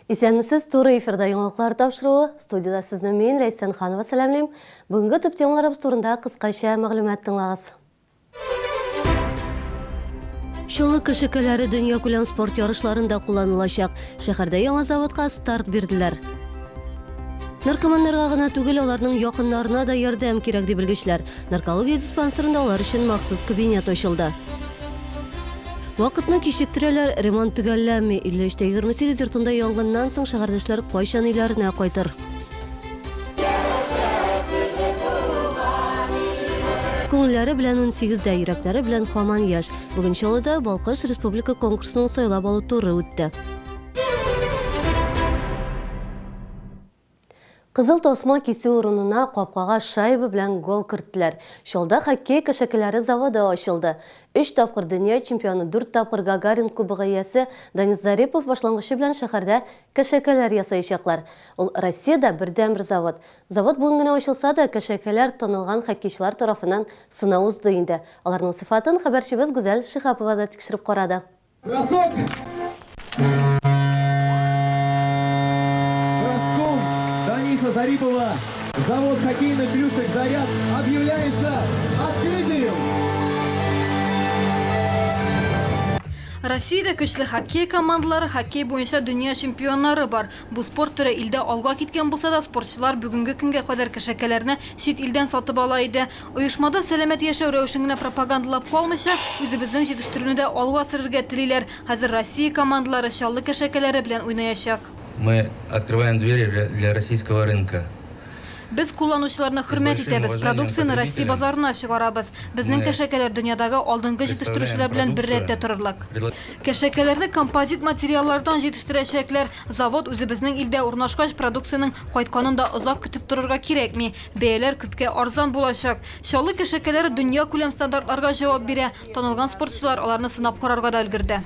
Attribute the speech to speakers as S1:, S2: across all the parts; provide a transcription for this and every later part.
S1: Исәнмесез, туры эфирда яңалыклар тапшыруы. Студиядә сезне мин, Ләйсән Ханова сәламлим. Бүгенге төп темаларыбыз турында кыскача мәгълүмат тыңлагыз. Чаллы кешекәләре дөньякүләм спорт ярышларында кулланылачак. Шәһәрдә яңа заводка старт бирделәр. Наркоманнарга гына түгел, аларның якыннарына да ярдәм кирәк, ди белгечләр. Наркология диспансерында алар өчен махсус кабинет ачылды. Вакытны кичектерәләр, ремонт төгәлләнми. 53 тә 28 йортында янгыннан соң шәһәрдәшләр кайчан өйләренә кайтыр? Күңелләре белән унсигездә, йөрәкләре белән һаман яшь. Бүген Чаллыда Балкыш республика конкурсының сайлап алу туры үтте. Кызыл тасма кисү урынына капкага шайба белән гол керттеләр. Чаллыда хоккей кәшәкәләре заводы ачылды. Өч тапкыр дөнья чемпионы, дүрт тапкыр Гагарин кубогы иясе Данис Зарипов башлангычы белән шәһәрдә кәшәкәләр ясаячаклар. Ул Россиядә бердәнбер завод. Завод бүген генә ачылса да, кәшәкәләр танылган хоккейчылар тарафыннан сынау узды инде. Аларның сыйфатын хәбәрчебез Гүзәл Шиһапова да тикшереп карады.
S2: Бросок! Броском Даниса Зарипова завод хоккейных клюшек «Заряд» объявляется открытым!
S3: Россиядә көчле хоккей командалары, хоккей буенча дөнья чемпионнары бар. Бу спорт төре илдә алга киткән булса да, спортчылар бүгенге көнгә кадәр кәшәкәләрне чит илдән сатып ала иде. Оешмада сәламәт яшәү рәвешен генә пропагандалап калмыйча, үзебезнең җитештерүне дә алга сөрергә телиләр. Хәзер Россия командалары Чаллы кәшәкәләре белән уйнаячак.
S4: Мы открываем двери для российского рынка.
S3: Без кулланучыларны хөрмәт итәбез, продукцияне Россия базарына чыгарабыз. Безнең кәшәкәләр дөньядагы алдынгы җитештерүчеләр белән бер рәттә торырлык. Кәшәкәләрне композит материаллардан җитештерәчәкләр. Завод үзебезнең илдә урнашкач, продукциянең кайтканын да озак көтеп торырга кирәкми. Бәяләр күпкә арзан булачак. Чаллы кәшәкәләре дөньякүләм стандартларга җавап бирә. Танылган спортчылар аларны сынап карарга да өлгерде.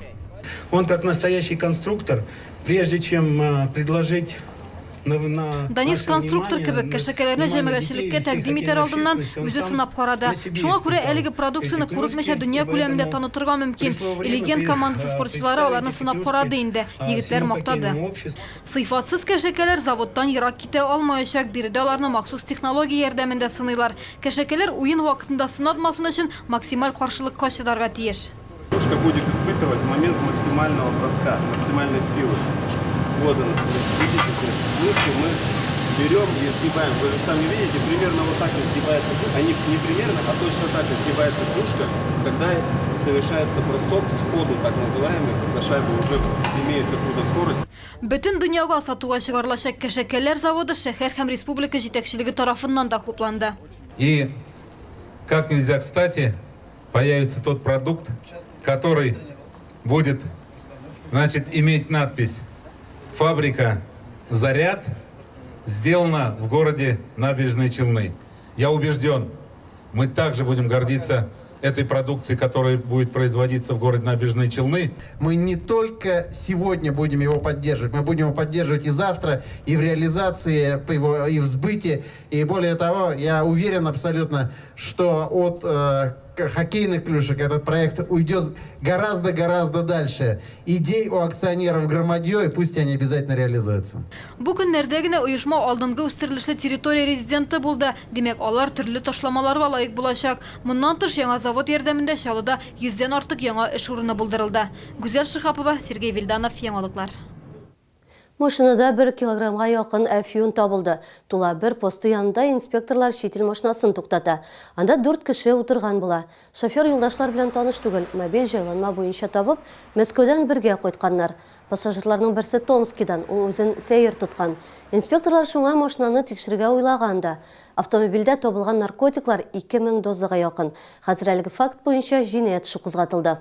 S2: Он как настоящий конструктор, прежде чем предложить на на
S3: Данис конструктор кебек, кәшәкәләрне җәмәгатьчелеккә тәкъдим итәр алдыннан үзе сынап карады. Шуңа күрә әлеге продукцияне курыкмыйча дөнья күләмендә танытырга мөмкин. Элегент командасы спортчылары аларны сынап карады инде, егетләр мактады. Сыйфатсыз кәшәкәләр заводтан ерак китә алмаячак, биредә аларны махсус технология ярдәмендә сыныйлар. Кәшәкәләр уен вакытында сынатмасын өчен максималь каршылыкка чыдарга тиеш.
S5: Клюшка будет испытывать в момент максимального броска, максимальной силы. Вот она, видите, то есть клюшку мы берем и сгибаем. Вы же сами видите, примерно вот так изгибается, а не, не примерно, а точно так изгибается клюшка, когда совершается бросок сходу, так называемый, когда шайба уже имеет какую-то скорость.
S3: Бөтен дөньяга сатуга чыгарылачак кәшәкәләр заводы шәһәр һәм республика җитәкчелеге тарафыннан да хупланды.
S6: И как нельзя кстати появится тот продукт, который будет, значит, иметь надпись «Фабрика Заряд» сделана в городе Набережные Челны. Я убежден, мы также будем гордиться этой продукцией, которая будет производиться в городе Набережные Челны.
S7: Мы не только сегодня будем его поддерживать, мы будем его поддерживать и завтра, и в реализации, его, и в сбыте. И более того, я уверен абсолютно, что от э, хоккейных клюшек этот проект уйдет гораздо-гораздо дальше. Идей у акционеров громадье, и пусть они обязательно реализуются.
S3: Бу көннәрдә генә оешма алдынгы үстерелешле территория резиденты булды. Димәк, алар төрле ташламаларга лаек булачак. Моннан тыш, яңа завод ярдәмендә Чаллыда йөздән артык яңа эш урыны булдырылды. Гүзәл Шиһапова, Сергей Вильданов, Яңалыклар.
S1: Машинада бер килограммга якын әфьюн табылды. Тула бер посты янында инспекторлар чит ил машинасын туктата. Анда дүрт кеше утырган була. Шофер юлдашлар белән таныш түгел, мобиль җайланма буенча табып, Мәскәүдән бергә кайтканнар. Пассажирларның берсе Томскидан, ул үзен сәер тоткан. Инспекторлар шуңа машинаны тикшерергә уйлаган да. Автомобильдә табылган наркотиклар 2000 дозага якын. Хәзер әлеге факт буенча җинаять эше кузгатылды.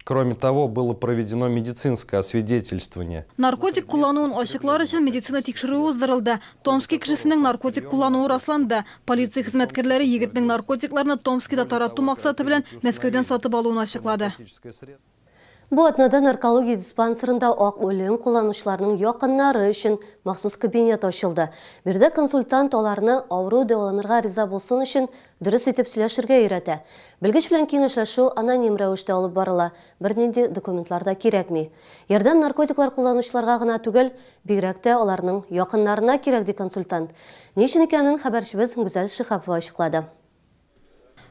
S8: Кроме того, было проведено медицинское освидетельствование.
S3: Наркотик куллануын ачыклар өчен медицина тикшерүе уздырылды. Томски кешесенең наркотик куллануы расланды. Полиция хезмәткәрләре егетнең наркотикларны Томскида тарату максаты белән Мәскәүдән сатып алуын ачыклады.
S1: Бу атнада наркология диспансерында ак үлем кулланучыларның якыннары өчен махсус кабинет ачылды. Биредә консультант аларны авыру дәваланырга риза булсын өчен дөрес итеп сөйләшергә өйрәтә. Белгеч белән киңәшләшү аноним рәвештә алып барыла, бернинди документлар да кирәкми. Ярдәм наркотиклар кулланучыларга гына түгел, бигрәк тә аларның якыннарына кирәк, ди консультант. Ни өчен икәнен хәбәрчебез Гүзәл Шиһапова ачыклады.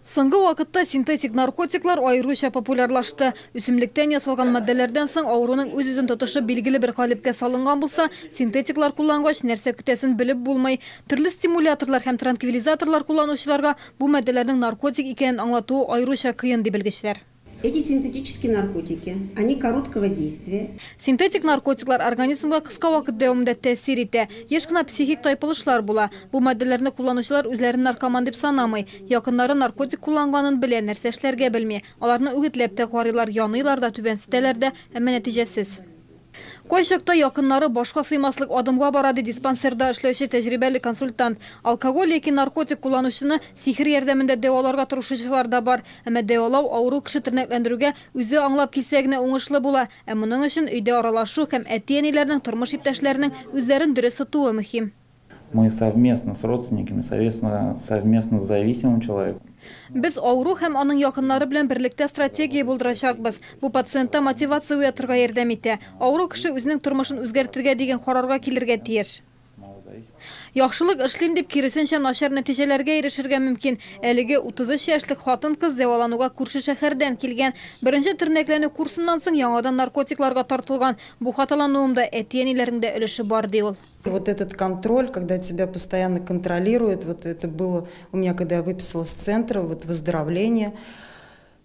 S3: Соңгы вакытта синтетик наркотиклар аеруча популярлашты. Үсемлектән ясалган матдәләрдән соң авыруның үз-үзен тотышы билгеле бер калебкә салынган булса, синтетиклар куллангач, нәрсә көтәсен белеп булмый. Төрле стимуляторлар һәм транквилизаторлар кулланучыларга бу матдәләрнең наркотик икәнен аңлатуы аеруча кыен, ди белгечләр.
S9: Эти синтетические наркотики, они короткого действия.
S3: Синтетик наркотиклар организмга кыска вакыт дәвамында тәэсир итә. Еш кына психик тайпылышлар була. Бу матдәләрне кулланучылар үзләрен наркоман дип санамый. Якыннары наркотик кулланганын белә, нәрсә эшләргә белми. Аларны үгетләп тә карыйлар, яныйлар да, түбәнсетәләр дә, әмма нәтиҗәсез. Кайчакта якыннары башка сыймаслык адымга бара, ди диспансерда эшләүче тәҗрибәле консультант. Алкоголь яки наркотик кулланучыны сихер ярдәмендә дәваларга тырышучылар да бар. Әмма дәвалау авыру кеше тернәкләндерүгә үзе аңлап килсә генә уңышлы була. Ә моның өчен өйдә аралашу һәм әти-әниләрнең, тормыш иптәшләренең үзләрен дөрес тотуы мөһим.
S10: Мы совместно с родственниками, совместно, совместно с зависимым человеком.
S3: Без авыру һәм аның якыннары белән берлектә стратегия булдырачакбыз. Бу пациентта мотивация уятырга ярдәм итә. Авыру кеше үзенең тормышын үзгәртергә дигән карарга килергә тиеш. Яхшылык эшлим дип, киресенчә, начар нәтиҗәләргә ирешергә мөмкин. Әлеге 33 яшьлек хатын-кыз дәвалануга күрше шәһәрдән килгән. Беренче тернәкләнү курсыннан соң яңадан наркотикларга тартылган. Бу хаталануымда әти-әниләрнең дә өлеше бар, ди ул.
S11: Вот этот контроль, когда тебя постоянно контролируют, вот это было у меня, когда я выписалась с центра, вот выздоровление.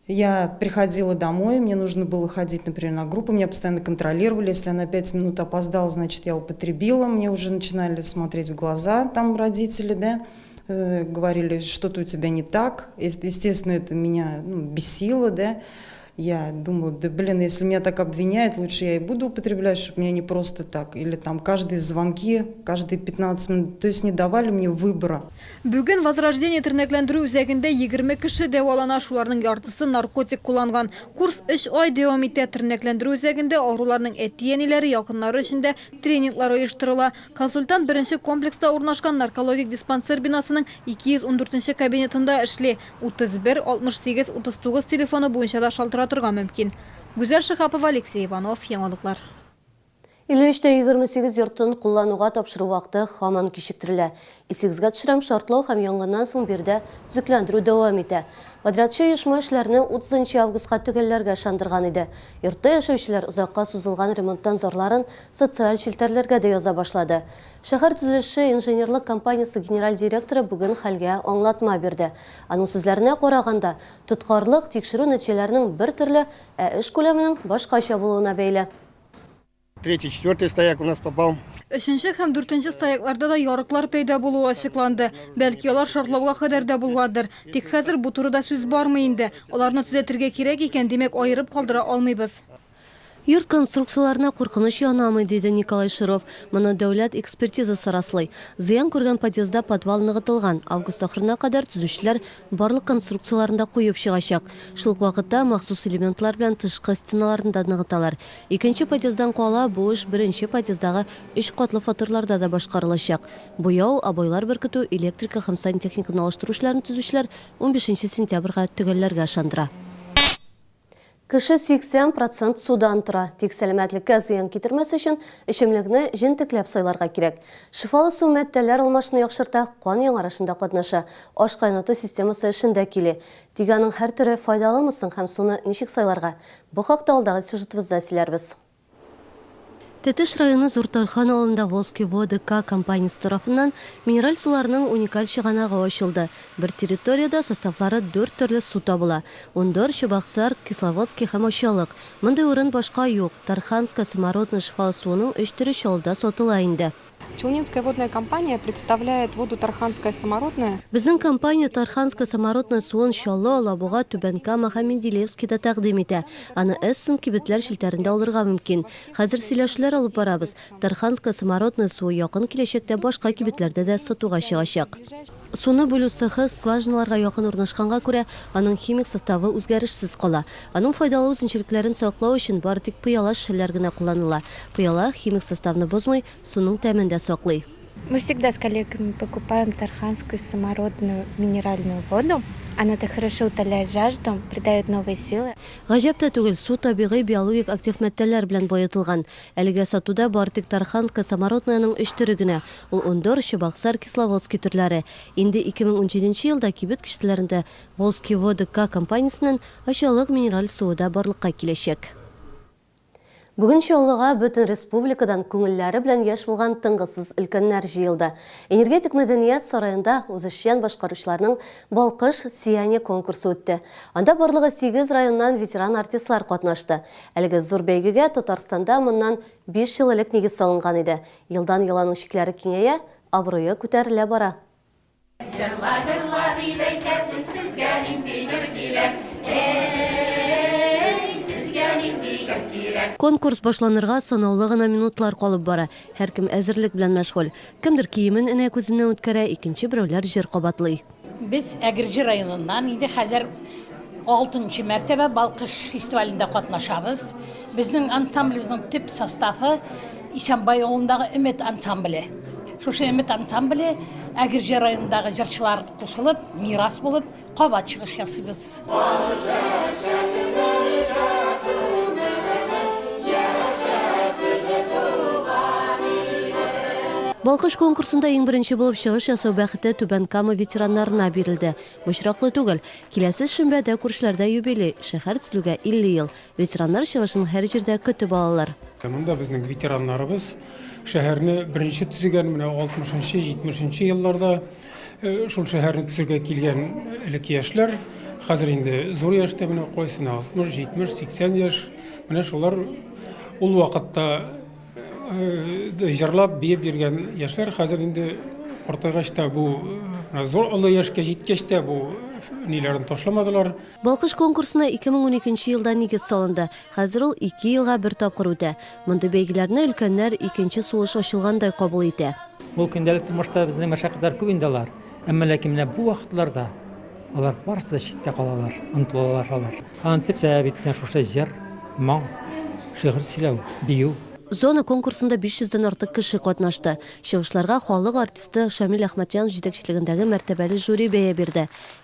S11: Я приходила домой, мне нужно было ходить, например, на группу, меня постоянно контролировали. Если я на 5 минут опоздала, значит, я употребила. Мне уже начинали смотреть в глаза там родители, да, говорили, что-то у тебя не так. Естественно, это меня, ну, бесило, да. Я думала, да блин, если меня так обвиняют, лучше я и буду употреблять, чтобы меня не просто так. Или там каждые звонки, каждые 15 минут, то есть не давали мне выбора.
S3: Бүген Возрождение тернәкләндерү үзәгендә 20 кеше дәвалана, шуларның яртысы наркотик кулланган. Курс өч ай дәвам итә. Тернәкләндерү үзәгендә авыруларның әти-әниләре, якыннары өчен дә тренинглар оештырыла. Консультант беренче комплекста урнашкан наркологик диспансер бинасының 214 нче кабинетында эшли. 31 68 39 телефоны буенча да шалтыратырга мөмкин. Гүзәл Шиһапова, Алексей Иванов, Яңалыклар.
S1: 53 тә 28 йортын куллануга тапшыру вакыты һаман кичектерелә. Исегезгә төшерәм, шартлау һәм янгыннан соң биредә төзекләндерү дәвам итә. Подрядчы оешма эшләрне 30 нчы августка төгәлләргә ышандырган иде. Йортта яшәүчеләр озакка сузылган ремонттан зарларын социаль челтәрләргә дә яза башлады. Шәһәр төзелеше инженерлык компаниясе генераль директоры бүген хәлгә аңлатма бирде. Аның сүзләренә караганда, тоткарлык тикшерү нәтиҗәләренең бер төрле, ә эш күләменең башкача булуына бәйле.
S5: Третий, четвертый стояк у нас попал.
S3: Өченче һәм дүртенче стоякларда да ярыклар пәйда булуы ачыкланды. Бәлки алар шартлауга кадәр дә булгандыр. Тик хәзер бу турыда сүз бармый инде. Аларны төзәтергә кирәк икән, димәк, аерып калдыра алмыйбыз.
S1: Йорт конструкцияләренә куркыныч янамый, диде Николай Широв. Моны дәүләт экспертизасы раслый. Зыян күргән подъездда подвал ныгытылган. Август ахырына кадәр төзүчеләр барлык конструкцияләрне дә куеп чыгачак. Шул ук вакытта махсус элементлар белән тышкы стеналарны да ныгыталар. Икенче подъезддан кала, бу эш беренче подъезддагы өч катлы фатирларда да башкарылачак. Буяу, обойлар беркетү, электрика һәм сантехниканы алыштыру эшләрен төзүчеләр унбишенче сентябрьгә төгәлләргә ышандыра. Кеше 80 процент судан тора. Тик сәламәтлеккә зыян китермәс өчен эчемлекне җентекләп сайларга кирәк. Шифалы су матдәләр алмашын яхшырта, кан яңарышында катнаша, аш кайнату системасы эшен дә көйли. Тик аның һәр төре файдалымы соң һәм суны ничек сайларга? Бу хакта алдагы сюжетыбызда сөйләрбез. Тәтеш районы Зур Тархан авылында Волжские воды К компаниясе тарафыннан минераль суларның уникаль чыганагы ачылды. Бер территориядә составлары дүрт төрле су табыла, Ундор, Чабаксар, Кисловодский һәм Ачалык. Мондый урын башка юк. Тарханская самородная шифалы суының өч төре Чаллыда сатыла инде.
S12: Челнинская водная компания представляет воду Тарханская самородная.
S1: Безнең компания Тарханская самородная суын Чаллы, Алабуга, Түбән Кама һәм Менделеевскида тәкъдим итә. Аны Эссен кибетләр челтәрендә алырга мөмкин. Хәзер сөйләшүләр алып барабыз. Тарханская самородная суы якын киләчәктә башка кибетләрдә дә сатуга чыгачак. Суны бүлү цехы скважиналарга якын урнашканга күрә, аның химик составы үзгәрешсез кала. Аның файдалы үзенчәлекләрен саклау өчен бары тик пыяла шешәләр генә кулланыла. Пыяла химик составны бозмый, суның тәмен дә саклый.
S13: Мы всегда с коллегами покупаем тарханскую самородную минеральную воду. Она так хорошо утоляет жажду, придает новые силы.
S1: Гаҗәп тә түгел, су табигый биологик актив матдәләр белән баетылган. Әлегә сатуда бары тик Тарханская самороднаяның өч төре генә, ул Ундор, Чебоксар, Кисловодский төрләре. Инде 2017 нче елда кибет киштәләрендә Волжские воды К компаниясеннән Ачалык минераль суы да барлыкка киләчәк. Бүген Чаллыга бөтен республикадан күңелләре белән яшь булган тынгысыз өлкәннәр җыелды. Энергетик мәдәният сараенда үзешчән башкаручыларның Балкыш, Сияние конкурсы үтте. Анда барлыгы сигез районнан ветеран артистлар катнашты. Әлеге зур бәйгегә Татарстанда моннан биш ел элек нигез салынган иде. Елдан-ел аның чикләре киңәя, абруе күтәрелә бара.
S14: Җырла, җырла дип әйтәсез, сезгә нинди җыр кирәк? Эй, сезгә нинди җыр кирәк?
S1: Конкурс башланырга санаулы гына минутлар калып бара. Һәркем әзерлек белән мәшгуль. Кемдер киемен энә күзеннән үткәрә, икенче берәүләр җыр кабатлый.
S15: Без Әгерҗе районыннан инде хәзер алтынчы мәртәбә Балкыш фестивалендә катнашабыз. Безнең ансамблебезнең төп составы Исәнбай авылындагы Өмет ансамбле. Шушы Өмет ансамбле Әгерҗе районындагы җырчылар кушылып, мирас булып, кабат чыгыш ясыйбыз.
S1: Балкыш конкурсында иң беренче булып чыгыш ясау бәхете Түбән Кама ветераннарына бирелде. Бу очраклы түгел. Киләсе шимбәдә күршеләрдә юбилей, шәһәр төзелүгә 50 ел. Ветераннар чыгышын һәр җирдә көтеп алалар.
S16: Монда безнең ветераннарыбыз шәһәрне беренче төзегән, менә 60 нчы, 70 нче елларда шул шәһәрне төзергә килгән элек яшьләр, хәзер инде зур яшьтә, менә кайсына 60, 70, 80 яшь, менә шулар ул вакытта җырлап, биеп йөргән яшьләр хәзер инде картайгач та бу зур олы яшькә җиткәч тә бу ниләрен ташламадылар.
S1: Балкыш конкурсына 2012 нче елда нигез салынды. Хәзер ул ике елга бер тапкыр үтә. Мондый бәйгеләрне өлкәннәр икенче сулыш ачылгандай кабул итә.
S17: Ул көндәлек тормышта безнең мәшәкатьләр күп инде алар. Әмма ләкин менә бу вакытларда алар барысы да читтә калалар, онытылалар алар. Аның төп сәбәбе бит менә шушы җыр, моң, шигырь сөйләү, бию.
S1: Зона конкурсында 500 дән артык кеше катнашты. Чыгышларга халык артисты Шамил Әхмәтҗанов җитәкчелегендәге мәртәбәле жюри бәя бирде.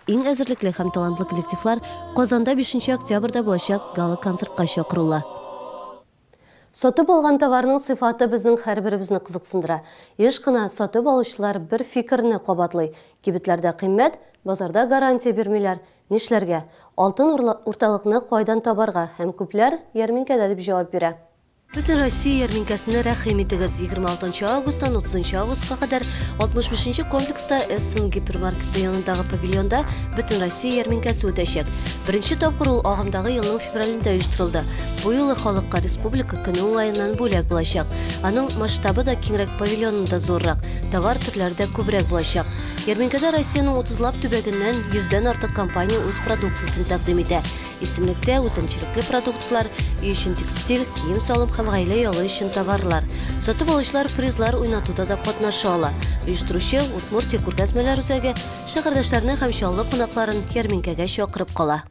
S1: Иң әзерлекле һәм талантлы коллективлар Казанда бишенче октябрьдә булачак гала-концертка чакырулы. Сатып алган товарның сыйфаты безнең һәрберебезне кызыксындыра. Еш кына сатып алучылар бер фикерне кабатлый, кибетләрдә кыйммәт, базарда гарантия бирмиләр, нишләргә? Алтын урталыкны кайдан табарга? Һәм күпләр, ярминкәдә дип җавап бирә. Бөтенроссия ярминкәсенә рәхим итегез! 26 нчы августтан 30 нчы августка кадәр 65 нче комплекста Эссен гипермаркеты янындагы павильонда Бөтенроссия ярминкәсе үтәчәк. Беренче тапкыр ул агымдагы елның февралендә оештырылды. Бу юлы халыкка Республика көне уңаеннан бүләк булачак. Аның масштабы да киңрәк, павильоны да зуррак, товар төрләре дә күбрәк булачак. Ярминкәдә Россиянең утызлап төбәгеннән йөздән артык компания үз продукциясен тәкъдим итә. Исемлектә үзенчәлекле продуктлар, өй өчен текстиль, кием-салым һәм гаилә ялы өчен товарлар. Сатып алучылар призлар уйнатуда да катнаша ала. Оештыручы, Удмуртия күргәзмәләр үзәге шәһәрдәшләрне һәм Чаллы кунакларын ярминкәгә чакырып кала.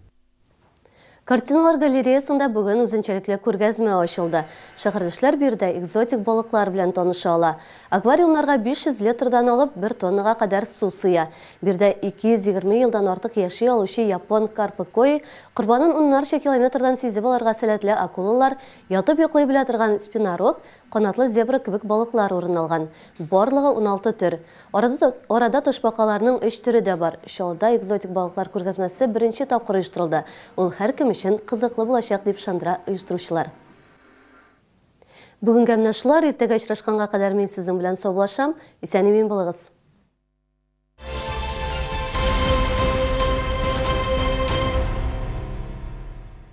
S1: Картиналар галереясында бүген үзенчәлекле күргәзмә ачылды. Шәһәрдәшләр биредә экзотик балыклар белән таныша ала. Аквариумнарга 500 литрдан алып бер тоннага кадәр су сыя. Биредә 220 елдан артык яши алучы япон карпы кои, корбанын уннарча километрдан сизеп алырга сәләтле акулалар, ятып йоклый белә торган спинорог, канатлы зебра кебек балыклар урын алган. Барлыгы 16 төр. Арада арада ташбакаларның өч төре дә бар. Чаллыда экзотик балыклар күргәзмәсе беренче тапкыр оештырылды. Ул һәркем өчен кызыклы булачак, дип ышандыра оештыручылар. Бүгенгә менә шулар, иртәгә очрашканга кадәр мин сезнең белән саубуллашам, исән-имин булыгыз.